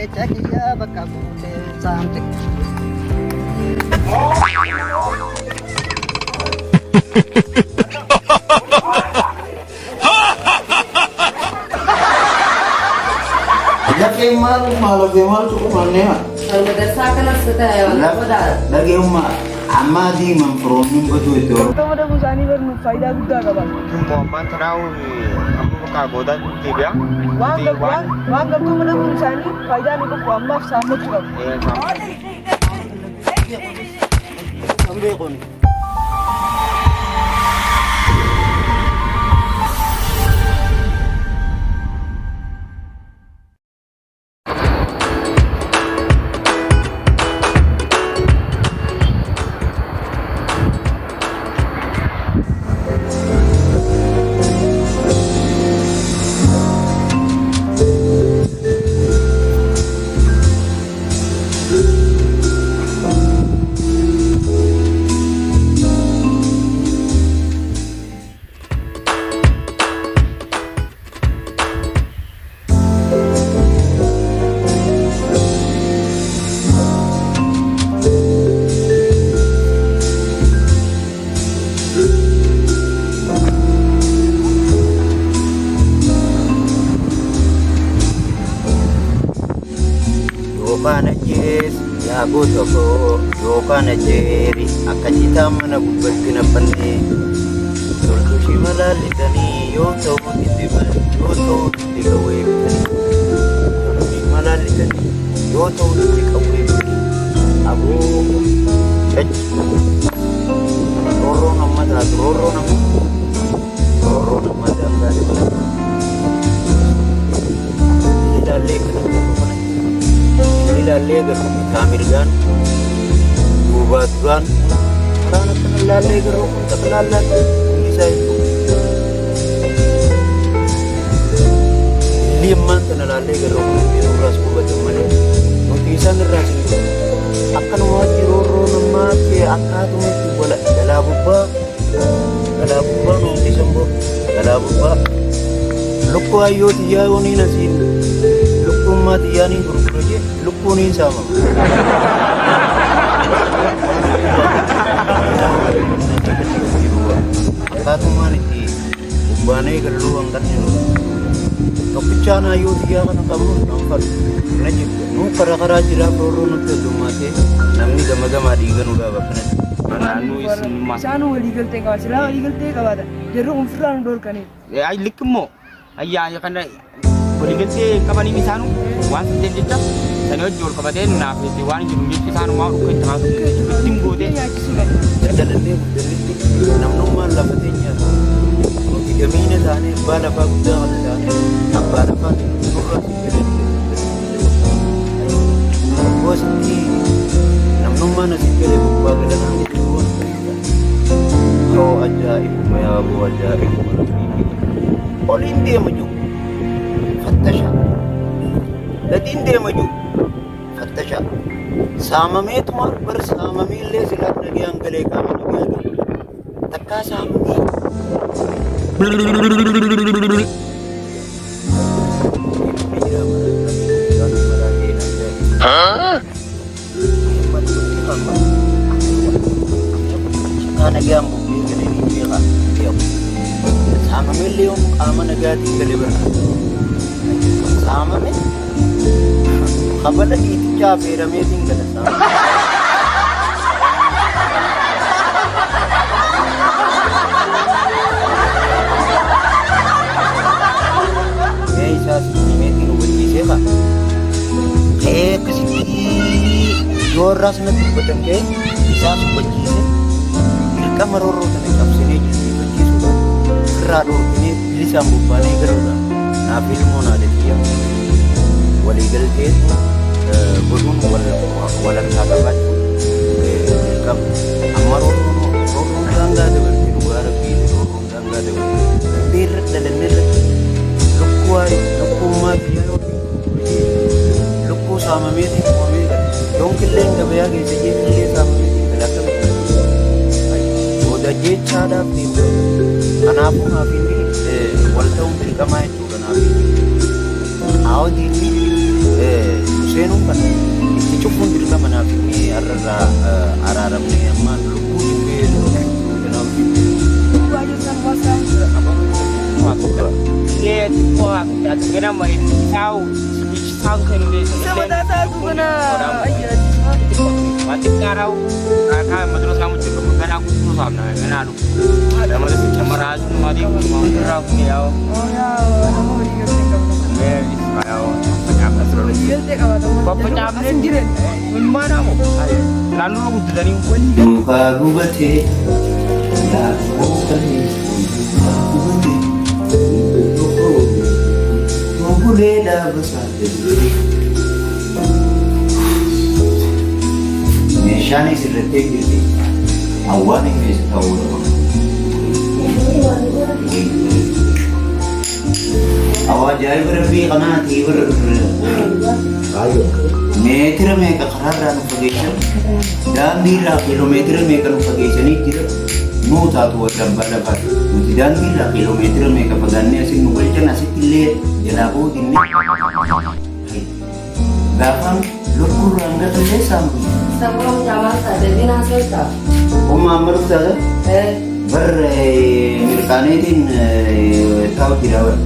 Irreecha kiyya bakka buutee saamte. Lafeen maalummaa lafee maaltu qufannee Madarsaa kanas ta'e Dhageummaa ammaa diiman firoomnin baduu itti horu. Gamtooma dhabuu isaanii barnuuf faayidaa guddaa qaba. Ammaan tanaa amma bakka goodaa deebi'a. Waan waan waan gamtooma dhabuun isaanii faayidaa nu qabu ammaaf saammachuu qabu. Kan beekuni. Yookaan ajjees yaa goota koo yookaan ajjeeri akka citaa mana gubbatti naffanne toltu shima laallitanii yoo ta'u itti yoo ta'u itti qawwee bitanii toltu shima laallitanii yoo ta'u itti qawwee bitanii aboo cachi roorroon amma taatu roorroon amma roorroon amma daangaa dabalata. Ilaallee kana kana ilaallee garuu bitaa mirgaan duubaa duraan karaan akkana ilaallee garuu kun xaqlaallaan hundi isaa jechuudha. Illi ammaan kana ilaallee garuu kun hundi nurraas qubatan malee nuti isaan irraas hin jiru. Akkanuma roorroo namaatti akkaatuma itti wala galaa gubbaa galaa gubbaa nuti isan bor galaa gubbaa lukkuu hayyoo tiyyaa yooniin asiin lukkuummaa tiyyaaniin gurgura jee lukkuun hin saamama. Akkaatumaan itti bubbaanee galluu hanqanne nu tokkichaan hayyoo tiyyaa kana qabnu nan fadhu na jibba nuu karaa karaa jiraa roorroo nutti heddummaatee namni gama gamaa dhiiga nu dhaaba akkanatti. Naannoo isinummaa. Isaanuu waliigaltee qaba. Silaa waliigaltee qabaatan jarri kun firraa nu dhorkanii. Ay likki immoo ayyaa kana waliigaltee qabaniin isaanu waan san ta'eef jecha sanii wajji wal qabatee naaf waan jiru jecha isaanumaa dhukkee itti kaasu ittiin gootee. Nyaachisuu qabu. Daldalallee guddannetti namnummaan lafa teenya nuti gamiina taanee abbaa lafaa guddaa kana taanee abbaa lafaa nurra Gosti namnummaan asii galee gubbaa galanaan jechuun yoo ajaa'ibuma yaa boo ajaa'ibuma rabbii oliin deema jiru fattasha gadiin deema jiru fattasha saamameetuma bar saamamee illee silaa nagayaan galee qaama nagayaa galee takkaa saamamee Nagaan bubbee galee ni beekaa beeku. Saamame illee yoom qaama nagaatiin galee bara. Saamame kabala dhiitichaa affeerameetiin gala saamame. Mee isaas himeetiin hubachiisee kaa. Ka'ee akkasitti yoo irraas natti dubbatan ka'ee isaas hubachiise dirqama roorroo sana cabsinee jilbeeffachiisuudhaan irraa dhoorkinee bilisaan bobbaanee galuudhaan naaf ilmoon haadha kiyya waliigaltee godhuun wal harkaa qabaachuun dirqama. Amma roorroon roorroon daangaa dabarte dhugaa rabbii roorroon daangaa dabarte. Darbee irra dhalanne irratti lukkuu lukkuummaa biyyaa yoo lukkuu saamameetiin uumamee gala. Loon killeen gabayaa keessa jee killee saamameetiin gala akkamitti. Booda jechaadhaaf deemta. Kanaafuu naaf inni wal ta'uun dirqamaa jechuudha naaf inni. Qaawwa diinni seenuun kana itti cufuun dirqama naaf himee har'arraa araaramnee ammaan lubbuu jibbee kanaaf. Baay'ee isaan waan Isa mataa isaatu kana ayyaa. Nama walii galtee qabna. Walii galtee qabaata. As hin jiran. Duukaa gubatee yaa gubatee duukaa gubatee bulee dhaabasaa jedhu. Meeshaan asirratti jirti hawaan hin keessa ta'uu qaba. Awwa ajaa'iba rabbii kanaati bara meetira meeqa karaarraa nu fageessan daandii irraa kiiloomeetira meeqa nu fageessanii jira nuu taatu warra abbaa lafaa nuti daandii irraa kiiloomeetira meeqa fagaannee asin nu galchan asitti illee jalaa bahuu dinnee gaafaan lukkuurraan gatallee isaan bulchu. Sababa jaamaa taatee haasoftaa. Umma amma dhuftaata bar mirqaaneetiin taa'u jira bar.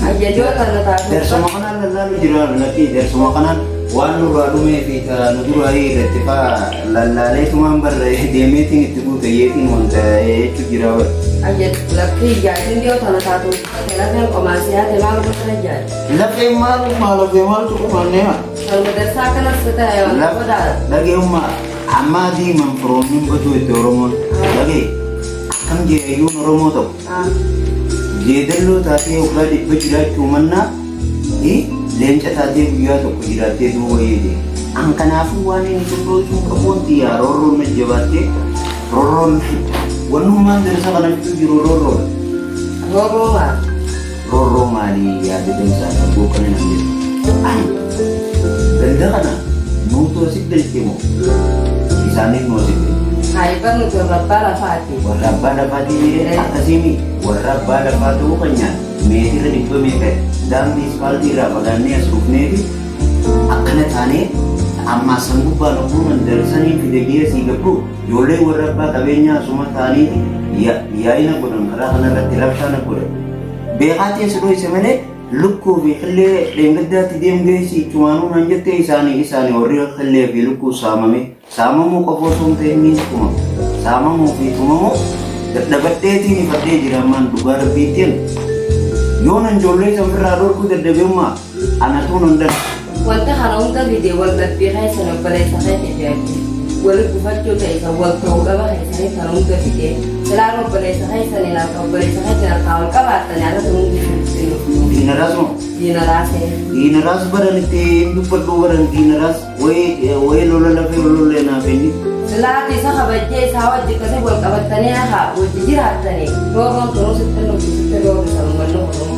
Ayyajoo kana taatee. Darsuma kanaan lallaalu jira lakki darsuma kanaan waan nurraa dhumee fi nu duraa irratti faa lallaaleetumaan bar deemeetiin itti guute yeetiin wanta jechuu jira bar. Ayya lakkii ijaatiin dhiyoo tana taatu. Lafeen qomaasii haate maal gosa ijaati. Lafee maalummaa lafee maaltu qomannee maa? Madarsaa kanas ta'e wanta godhaa. Dhageummaa ammaa diiman firoomiin baduu itti Oromoon dhagee akkam jeeyyuun Oromoo ta'u jeedalloo taatee waggaa dhibba jiraachuu mannaa leenca taatee guyyaa tokko jiraattee duuba yeede. An kanaafuu waan inni qulqulluu qabuun xiyyaa roorroon na jabaattee roorroon wannummaan darsa kana fiduu jiru roorroodha. Roorroo maal? Roorroo maalii yaada dansaa qabu kana nan jedhu. Ani ganda kana nuutu asitti galche moo isaaniif nu asitti galche? Haayibar nuti warra abbaa lafaati. Warra abbaa lafaatii akkasiimi warra abbaa lafaa ta'uu kan nyaatu meetira dhibba meeqa daandii ispaaltii irraa fagaannee as dhufneefi akkana taanee amma san gubbaa lubbuun darsanii fide geessii gabbu ijoollee warra abbaa qabeenyaa asuma ta'aniiti yaa'ina godhan karaa kanarratti rabshaana godhan. Beekaatiin si dhoyse malee lukkuu fi qillee dheengaddaatti deem geessi ichumaanuu naan jettee isaanii isaanii warri qillee fi lukkuu saamame saamamuu qofa osoo hin ta'in ni tumamu saamamuu fi tumamuu dadhabadheetiin ifadhee jira ammaan dhugaa rabbiittiin yoo nan ijoollee san ofirraa dhorkuu dadhabeummaa anatu nan dhala. Wanta kana hunda fide wal dhabbii keessan obboleessa keetii fi ati walitti gufachuu ta'e wal ta'uu dhaba keessanii kana hunda fide silaan obboleessa keessanii harka obboleessa keessanii harkaa wal qabaatanii alatti hundi hin dhuftu. Diinaraas moo? Diina raasee. Diinaraas baran itti hin dubbadhu baran diinaraas wayii lola lafee lola naaf inni. Silaati isa kabajjee isaa wajji akkasii wal qabattanii haa wajji jiraattanii roorroon tunuu sitti nuti sitti roorrisan uummanni Oromoo.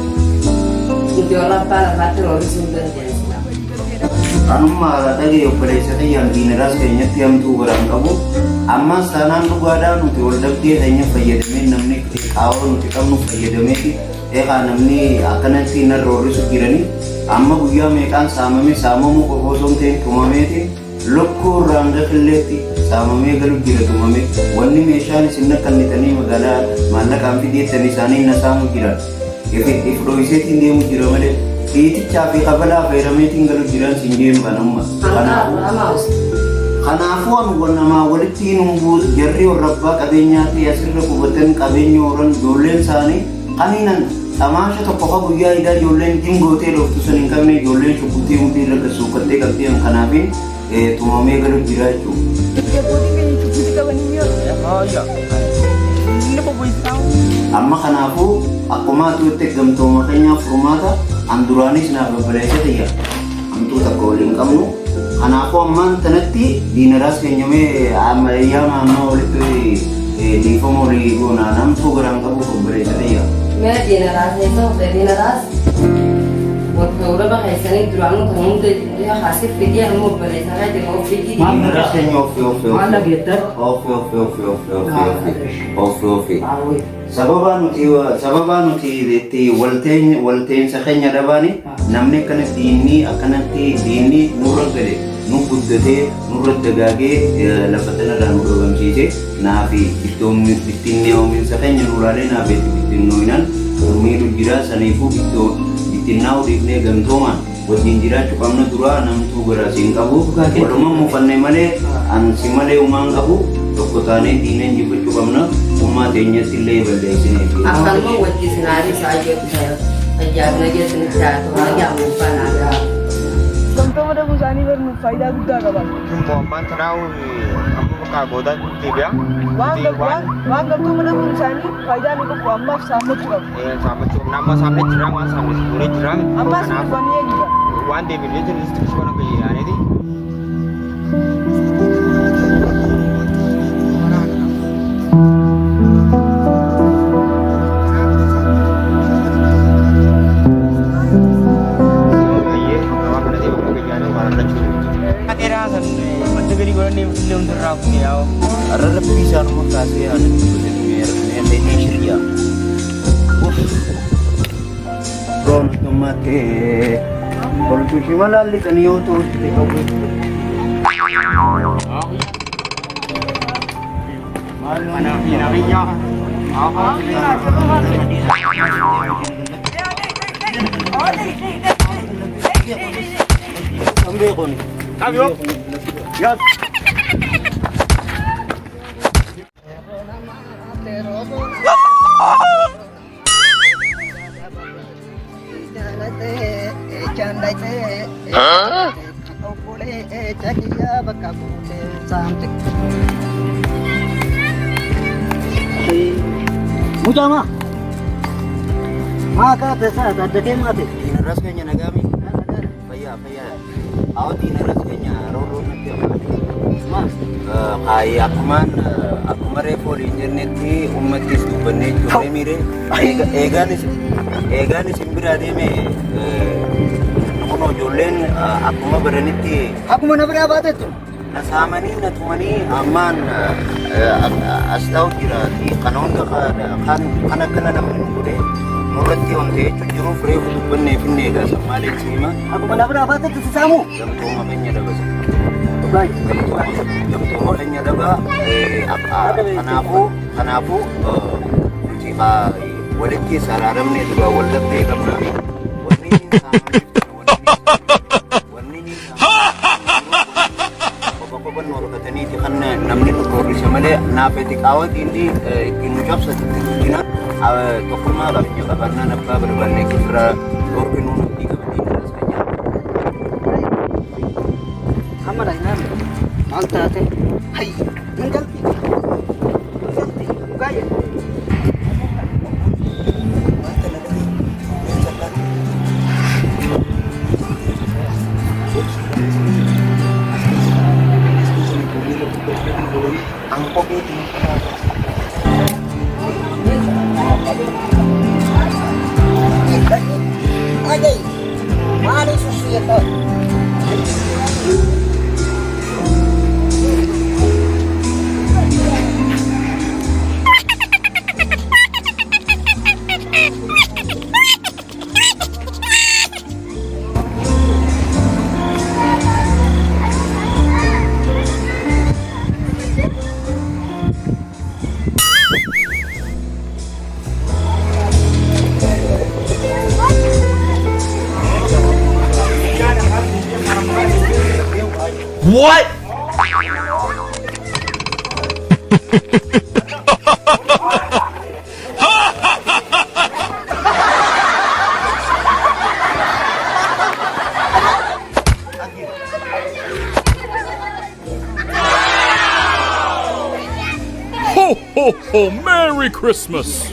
Nuti warra abbaa lafaatti roorrisuu hin dandeenye. Anummaa dhagee obboleessa kiyyaan diinaraas keenyatti hamtuu baraan qabu. Ammas taanaan dhugaadhaa nuti wal dhabdee keenya fayyadamee namni qaawwa nuti qabnu fayyadameeti eegaa namni akkanatti narra roorrisu jiranii amma guyyaa meeqaan saamame saamamuu qofa osoo hin ta'in tumameeti lukkuu irraa hanga qilleetti saamamee galu jira tumame wanni meeshaan isin nakkannitanii magaalaa maallaqaan fideettan isaanii na saamu jiran if dho'iseetiin deemu jira malee dhiitichaa fi kabalaa feerameetiin galu jiran siin deemu kan amma. Kanaafuu ani namaa walitti hin buusu jarri warra abbaa qabeenyaa ta'e asirra qubatan qabeenya horan ijoolleen isaanii kaniinan xamaasha tokko fa guyyaa idaa ijoolleen dingootee dhooftu san hin qabne ijoolleen shukkuttee mudhii irra gasuukattee qabdee kanaafin tumamee galu jira jechuudha. Abbootiin keenya cubbuutti qabanii mi'a. Amma kanaafuu akkuma atuutti gamtooma keenyaaf furmaata an duraanis naaf obboleessa tiyya hamtuu takka waliin qabnu. Kanaafuu ammaan tanatti diinaraas keenyamee ammayyaama amma walitti dhiifama walii goonaan hamtuu garaan qabuuf obboleessa tiyya. Mee diina raasee ta'u diina raas. Wal ta'uu dhaba keessanii duraanuu kan hunda kaasee fidee amma obboleessa keetiin of fidii. Diinarras keenya ofii ofii Maal ofii. dhageettan? Ofii ofii ofii ofii ofii ofii ofii ofii. Hawwi. Sababa nuti itti walteensa keenya dhabaani namni akkanatti diinni akkanatti diinni nurra gale, nu guddatee nurra dagaagee, lafa tanarraa nu dhabamsiise. Naafi bittinnee'oominsa keenya nuraalee naaf itti bittinnooyinaan nu miidhu jira. Saniifuu bittinnaa'uu dhiifnee gamtoomaan wajjin jiraachuu qabna. Duraa namtuu garaas hin qabu, waluma mufanne malee ansi malee umaan qabu. Tokko taanee diina injifachuu qabna. Ummaa teenyatti illee balleessinee fi Akkanuma wajji sinaarii isaa jettu fayyaafna jettanitti haa ta'u, nagaa muufaa. Gamtooma dhabuu isaanii barnuuf faayidaa guddaa qaba. Immoo ammaan tanaa amma bakka goodaa deebi'a. Waan gamtooma dhabuun isaanii faayidaa nu qabu ammaaf saammachuu qabu. Saammachuu qabna. Amma saamne jira, waan saamne fuunee jira. Ammaas dhufanii eenyudha? Waan deebinee jiru xiqqoo na fayyadaneeti. Madda galii godhannee illee hundarraa fuune yaa'u. Har'a rabbii isaanuma kaasee haala meeqee shiryaa. Roontummattee koltu shimalaalli yoo ta'u qabu. Bakka buutee saamte. Mucaamaa. Maa kaate saa addatee maate? Diinarras keenya nagaami. Fayyaa fayyaa. Awwa, diinarras keenya roorroo natti hammaate. Kaayee akkumaan akkuma reefu waliin jennetti uummattis dubbannee ijoollee miire eegaan isin biraa deeme kun ijoolleen akkuma baranitti Akkuma na biraa baatettu. Na saamanii, na tumanii, ammaan as ta'u jira. Kana hunda kan akkana namni nu godhe nurratti onte jechuun jiruuf reefu dubbannee finne. Egaa maaliif si hima? Akkuma na biraa baatettu si saamu. Gamtooma keenya dabasa. Gamtooma keenya daba. Kanaafuu nuti walitti saraaramne dura wal dhabdee qabna. Wanni inni saamaniif, wanni inni kopha kopha nu horkataniiti kan namni nu roorrise malee naafeti qaawwati inni ittiin nu cabsatu itti guddina tokkummaa qabeenya qabaannaan abbaa barbaanne irraa dhorkinuu nutti qabanii kanas keenya. Amma dhagnaan maal taate? Hayy, hin galti. Hin galti. Dhugaa jedhu. Wanta na dhabe Ang kopi. Dhaga'i. Maaliif sussuyyata? What? Ho, ho, ho! Merry Christmas!